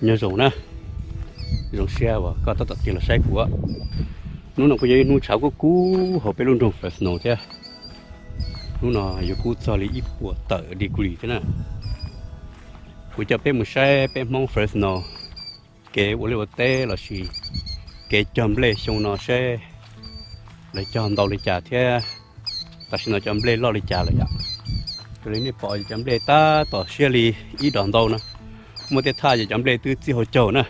Nyob zoo na, zoo siab uas koj tab tom tig los saib kuv. Hnub no kuj yog ib hnub tshav kub kub hauv peb lub nroog Fresno thiab. Hnub no yuav kub txog li ib puas tawm degree thiab na. Kuv coj peb mus saib peb Hmoob Fresno kev ua liaj ua teb lossis kev cog nplej xyoo no seb lawv cog ntau li cas thiab tam sim no cov nplej loj li cas lawm yom. Raws li nej pom cov nplej tab tom siab li ib dos ntau no. Muaj tej thaj ces cov nplej twb txij hauv caug na.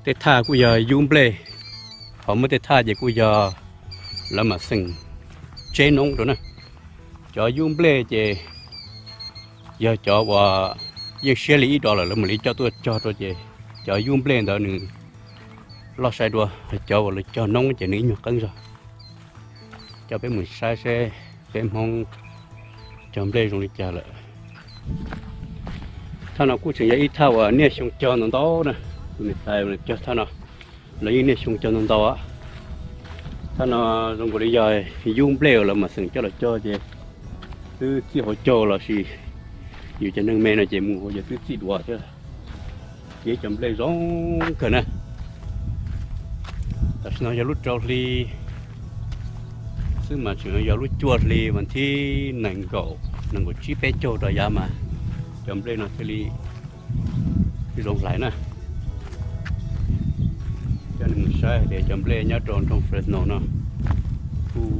Tej thaj kuj yog yub nplej, ho muaj tej thaj ces kuj yog lawv mam xeem tseb noob rau na. Cov yub nplej ces yog cov uas yeej siab li ib dos lawm lawv mam li coj tuaj cog rau ces cov yub nplej ntawd nws loj sai dua, cov uas lawv cog noob ces nws ib nyuag qeeb zog. Coj peb mus saib seb peb Hmoob cog nplej zoo li cas lawm. Thaj no kuj tseem yog ib thaj uas niaj xyoo cog ntau ntau na. Tus niam tais cog thaj no los yeej niaj xyoo cog ntau ntau. Thaj no zoo nkaus li yog yub nplej uas lawv mam xeem coj los cog ces twb txij hauv caug lossis yus cov neeg me no ces mus hauv ces twb txij duav thiab. Kev cog nplej zoo kawg na. Tam sim no yog lub rau hli xwb mas tseem yog lub cuaj hli vas thib nees nkaum, nees nkaum tsib peb caug rau yav mas cov nplej no thiaj li zoo hlais na. Coj nej mus saib hais tias cov nplej nyob rau nroog Fresno no kuj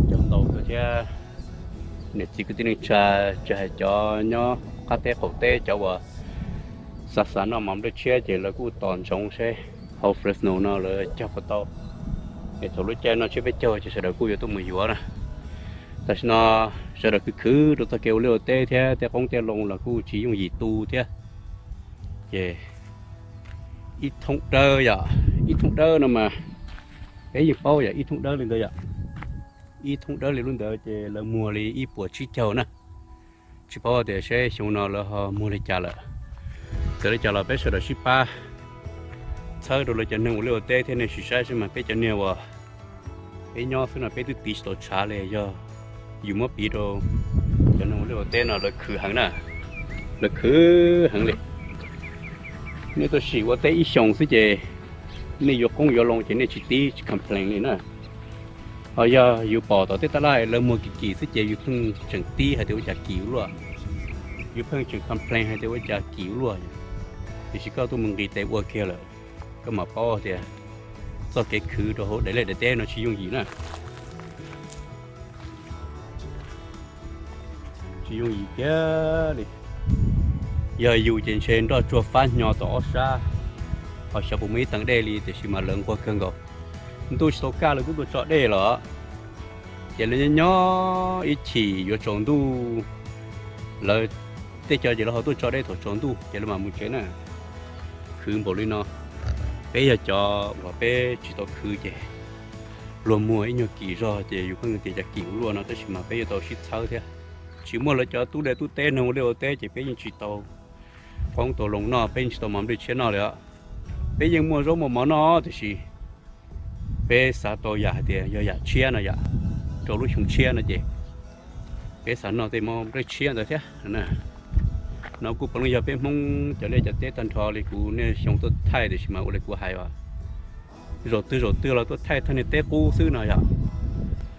cog ntau kawg thiab. Niam txiv kwv tij neej tsa, tsis hais cov nyob qab teb qaum teb, cov uas xav xav noj mov nplej tshiab ces lawv kuj tos ntsoov seb hauv Fresno no lawv cog puas tau. Es thaum lub caij noj tsiab peb caug ces sawv daws kuj yuav tuaj mus yuav na. Tam sim no sawv daws khwv khwv rau txoj kev ua liaj ua teb thiab tej qoob tej loo los kuj tsis yooj yim tu thiab. Ces ib thoob dawb yom, ib thoob dawb no mas peb yeej paub yom, ib thoob dawb li ntawd yom, ib thoob dawb li lub ntawd ces lawv muag li ib puas tsib caug na. Tsis paub tias seb xyoo no lawv ho muag li cas lawm. Txawm li cas los peb sawv daws sib pab txhawb rau lawv cov neeg ua liaj ua teb thiab. Nej sim saib seb mas peb cov niag uas peb nyob xwb no peb twb tiv tsis tau tshav li, yog yus muab piv rau cov neeg ua liaj ua teb no lawv khwv heev na, lawv khwv heev li. Nej tuaj sim ua teb ib xyoos xwb ces nej yuav qoob yuav loo ces nej tsis tib tsis complain li na. Ho yog yus pom tom tej tab laj lawv muag kim kim xwb ces yus pheej tseem tib hais tias ua cas kim ua luaj, yus pheej tseem complain hais tias ua cas kim ua luaj. Tiam sis koj tuaj mus nqis tes ua kiag lawm, koj mam paub tias txoj kev khwv rau hauv daim liaj daim teb no tsis yooj yim na. Tsis yooj yim kiag li. Yog yus ces ntshe nroj tsuag fab hnyo tom ob sab, ho xyov puas muaj ib teev dej li, tiam sis mas lawv nquag kawg nkaus. Ntuj tsis tau kaj lawv twb tuaj tso dej los, ces lawv nyob nyob ib chim yuav tsaus ntuj, lawv tej co ces lawv ho tuaj tso dej thaum tsaus ntuj ces lawv mam mus tsev na. Khwv npaum li no, peb yog cov uas peb tsis tau khwv ces luag muag ib nyuag kim zog ces yus pheej tias cas kim ua luaj no, tab sis mas peb yuav tau sib txhawb thiab. Tsis muaj lawv cov tub dej tub teb neeg ua liaj ua teb ces peb yeej tsis tau qoob tau loo noj, peb yeej tsis tau mov nplej tshiab noj li os. Peb yeej muaj zaub muaj mov noj tiam sis peb xav tau yam hais tias yog yam tshiab no yom, rau lub xyoo tshiab no ces peb xav noj tej mov nplej tshiab ntawd thiab. No kuj puav leej yog peb Hmoob cov liaj cov teb tag nrho li, kuv niaj xyoo tuaj thaij tiam sis mas ua li kuv hais os, zaum twg zaum twg los tuaj thaij thaj niag teb qub xwb no yom.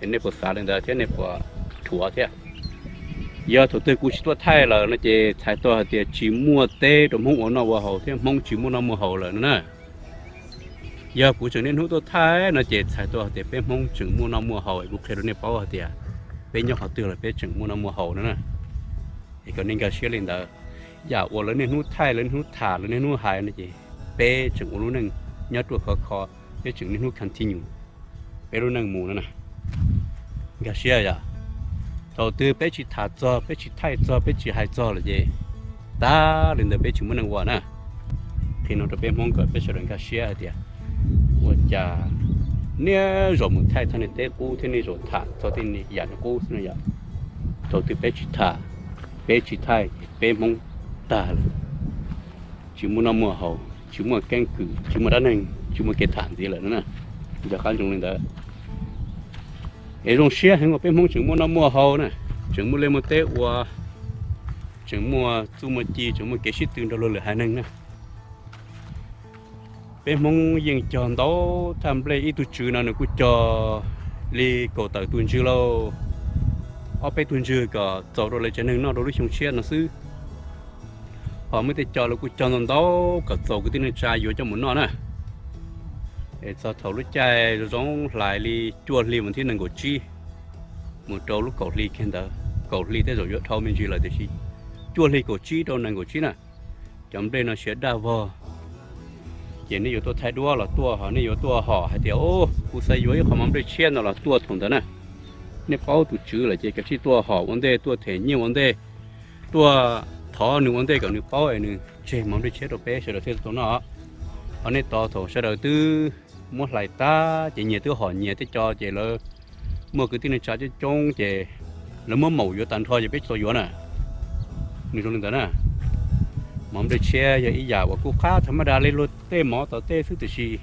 Es nej puas xav li ntawd thiab nej puas dhuav thiab? Yog thaum twg kuv tsis tuaj thaij lawm no ces txhais tau hais tias tsis muaj teb rau Hmoob ua noj ua haus thiab Hmoob tsis muaj noj muaj haus lawm no na. Yog kuv tseem niaj hnub tuaj thaij no ces txhais tau hais tias peb Hmoob tseem muaj noj muaj haus, es kuv qhia rau nej paub hais tias peb nyob qhov twg los peb tseem muaj noj muaj haus no na. Es kom nej nkag siab li ntawd. Yam uas lawv niaj hnub thaij, lawv niaj hnub tham, lawv niaj hnub hais no ces peb tseem ua lub neej nyob ruaj khov kho, peb tseem niaj hnub continue peb lub neej mus no na. Nkag siab yom. Thaum twg peb tsis tham txog, peb tsis thaij txog, peb tsis hais txog lawm ces tag li ntawd peb tsis muaj neej ua na. Qhia no rau peb Hmoob kom peb sawv daws nkag siab hais tias ua cas niaj zaus mus thaij thaj niag teb qub thiab niaj zaus tham txog tej yam niag qub xwb no yom. Thaum twg peb tsis tham, peb tsis thaij, peb Hmoob tag lawm. Tsis muaj noj muaj haus, tsis muaj keeb kwm, tsis muaj dab neeg, tsis muaj kev tham ntxiv lawm no na. Nco qab ntsoov li ntawd. Es zoo siab heev uas peb Hmoob tseem muaj noj muaj haus na, tseem muaj liaj muaj teb ua, tseem muaj txuj muaj ci, tseem muaj kev sib tw nrog luag lwm haiv neeg na. Peb Hmoob yeej cog ntau thaj nplej, ib tug tswv no nws kuj cog li kaum tawm tus ntswg lauj, ob peb tug ntswg kom txaus rau lawv tsev neeg noj rau lub xyoo tshiab no xwb. Ho muaj tej co lawv kuj cog ntau ntau kom txaus kwv tij neej tsa yuav coj mus noj na. Es txog thaum lub caij zoo zoo hlais li cuaj hli mus thib nees nkaum tsib mus rau lub kaum hli kiag ntawd, kaum hli tej zaum yuav dhau me ntsis lawm tiam sis cuaj hli kaum tsib rau nees nkaum tsib na, cov nplej no siav daj vog. Ces nej yuav tuaj thaij duab los tuaj, ho nej yuav tuaj hom hais tias, Kuv xav yuav ib qho mov nplej tshiab no los tuaj thaum ntawd na. Nej paub tus tswv lawm ces kav tsij tuaj hom ua ntej, tuaj them nyiaj ua ntej, tuaj thov nws ua ntej kom nws paub es nws tseg mov nplej tshiab rau peb sawv daws thiaj tau noj. Ho nej tos thaum sawv daws twb muab hlais tag ces nyias twb hom nyias tej co ces lawv muaj kwv tij neej tsa coob coob ces lawv muab maum yuav tag nrho ces peb tsis tau yuav na. Nws zoo li ntawd na. Mov nplej tshiab yog ib yam uas kuj qab tham maj das li luag tej mov tom tej xwb tiam sis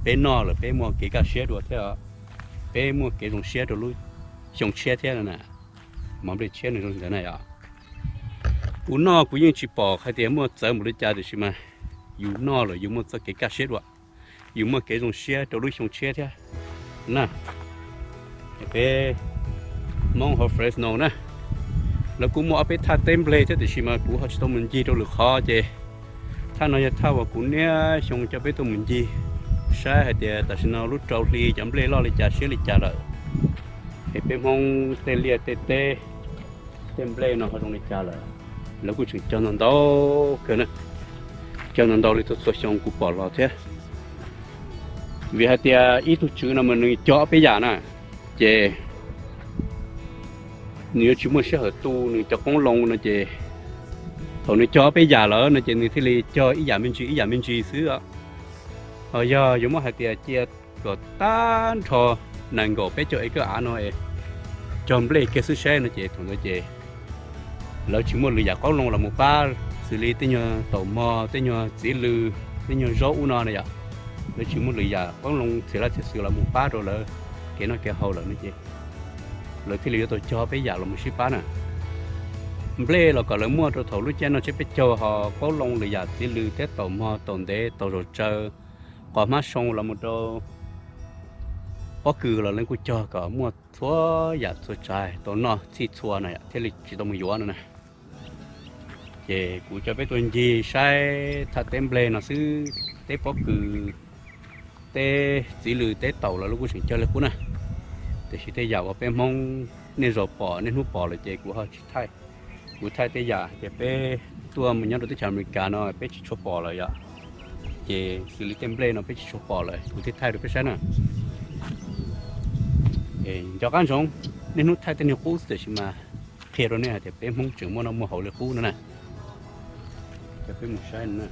peb noj lawm peb muaj kev kaj siab dua thiab, peb muaj kev zoo siab rau lub xyoo tshiab thiab na. Mov nplej tshiab nws zoo li ntawd na yom. Kuv noj kuv yeej tsis pom hais tias muaj txawv npaum li cas tiam sis mas yus noj lawm yus muaj txoj kev kaj siab dua, yus muaj kev zoo siab rau lub xyoo tshiab thiab na. Peb Hmoob hauv Fresno na, lawv kuj muaj ob peb thaj teb nplej thiab tiam sis mas kuv ho tsis tau mus ncig rau lwm qhov ces thaj no yog thaj uas kuv niaj xyoo coj peb tuaj mus ncig saib hais tias tam sim no lub rau hli cov nplej loj li cas siab li cas lawm, es peb Hmoob tej liaj tej teb, tej nplej no ho zoo li cas lawm. Lawv kuj tseem cog ntau ntau kawg na, cog ntau ntau li txhua txhua xyoo kuv pom los thiab. Vim hais tias ib tug tswv no mas nws cog ob peb yam na, ces nws yuav tsis muaj sij hawm tu nws cov qoob loo no ces thaum nws cog ob peb yam lawm no ces nws thiaj li cog ib yam me ntsis ib yam me ntsis xwb. Ho yog yuav muab hais tias cia kom tag nrho nees nkaum peb caug acre av no es cog nplej kiag xwb saib no ces thaum ntawd ces lawv tsis muaj lwm yam qoob loo los mus pab, xws li tej nyuag taum mog, tej nyuag txiv lws, tej nyuag zaub ub no na yom. Lawv tsis muaj lwm yam qoob loo txhia laj txhia xwm los mus pab rau lawv kev noj kev haus lawm no ces lawv thiaj li yuav tau cog peb yam los mus sib pab na. Nplej los kom lawv muaj rau thaum lub caij noj tsiab peb caug, ho qoob loo lwm yam txiv lws thiab taum mog, taum ntev, taum zom tsaws, qos hmab soo los mus rau pob kws los lawv kuj cog kom muaj txhua yam txhua tsav tau noj txhij txhua na yom, thiaj li tsis tau mus yuav no na. Ces kuv coj peb tuaj ncig saib thaj teb nplej no xwb, teb pob kws, teb txiv lws, teb taum los lawv kuj tseem cog li qub na. Tiam sis tej yam uas peb Hmoob niaj zaus pom niaj hnub pom lawm ces kuv ho tsis thaij. Kuv thaij tej yam hais tias peb tuaj mus nyob rau teb chaws Amelikas no peb tsis tshua pom lawm yom. Ces xws li tej nplej no peb tsis tshua pom lawm, kuv thiaj thaij rau peb saib na. Nco qab ntsoov, niaj hnub thaij tej niag qub xwb tiam sis mas qhia rau nej hais tias peb Hmoob tseem muaj noj muaj haus li qub no na. Coj peb mus saib no na.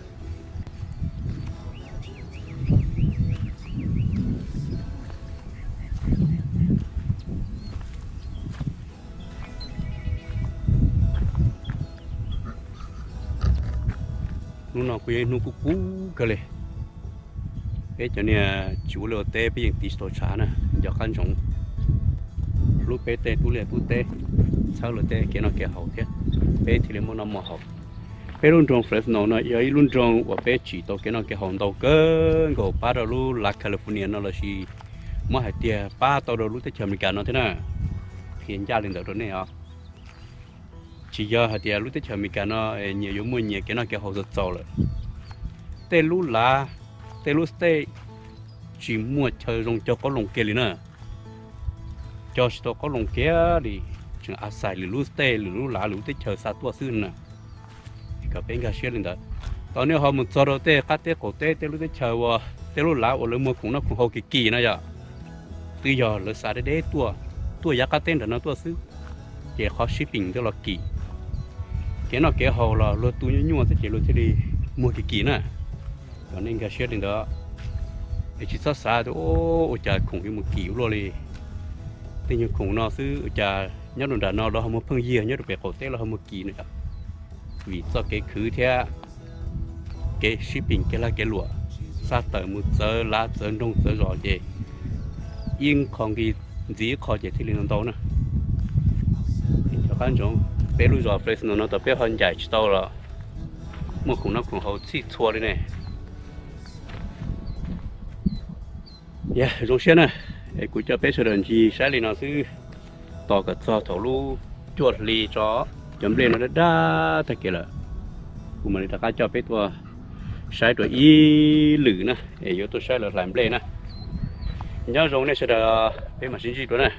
Hnub no kuj yog ib hnub kub kub kawg li. Peb cov niag tsis ua liaj ua teb peb yeej tiv tsis tau tshav na, nco qab ntsoov. Hlub peb tej tub liaj tub teb, txhawb lawv tej kev noj kev haus thiab, peb thiaj li muaj noj muaj haus. Peb lub nroog Fresno no yog ib lub nroog uas peb tsim tau kev noj kev haus ntau kawg nkaus pab rau lub lav California no lossis muab hais tias pab tau rau lub teb chaws Amelikas no thiab na. Qhia ncaj li ntawd rau nej os. Tsis yog hais tias lub teb chaws Amelikas no nyias yuav muaj nyias kev noj kev haus txaus txaus lawm. Tej lub lav, tej lub state tsis muaj chaw zoo cog qoob loo kiag li na. Cog tsis tau qoob loo kiag li, tseem a xais lwm lub state, lwm lub lav, lwm lub teb chaws xa tuaj xwb na. Kom peb nkag siab li ntawd. Tau nej ho mus txog rau tej qab teb qaum teb tej lub teb chaws uas tej lub lav uas lawv muag khoom noj khoom haus kim kim no yom, twb yog lawv xa deb deb tuaj, tuaj yav qab teb nram no tuaj xwb, ces qhov shipping twb los kim. Kev noj kev haus los luag tu nyuaj nyuaj xwb ces luag thiaj li muag kim kim na. Kom nej nkag siab li ntawd, es tsis txhob xav tias ua cas khoom yuav mus kim ua luaj li. Tej nyuag khoom no xwb ua cas nyob rau nram no lawv ho muag pheej yig, nyob rau pem qaum teb lawv ho muag kim no. Vim txoj kev khwv thiab kev shipping kev lag kev luam, xa tawm mus txawv lav txawv nroog txawv zos ces ib qho nqi ntxiv ib qho ces thiaj li ntau ntau na. Rov qab ntsoov, Peb lub zos Fresno no tau peb ho ncaim tsis tau los muaj khoom noj khoom haus txhij txhua li ne. Yog zoo siab na, es kuv coj peb sawv daws ncig saib li no xwb, tos kom txog thaum lub cuaj hli tso, cov nplej no daj daj tag kiag lawm, kuv mam li rov qab coj peb tuaj saib dua ib lwm na, es yuav tuaj saib lawv hlais nplej na. Nyob zoo nej sawv daws, peb mam sib ntsib dua na.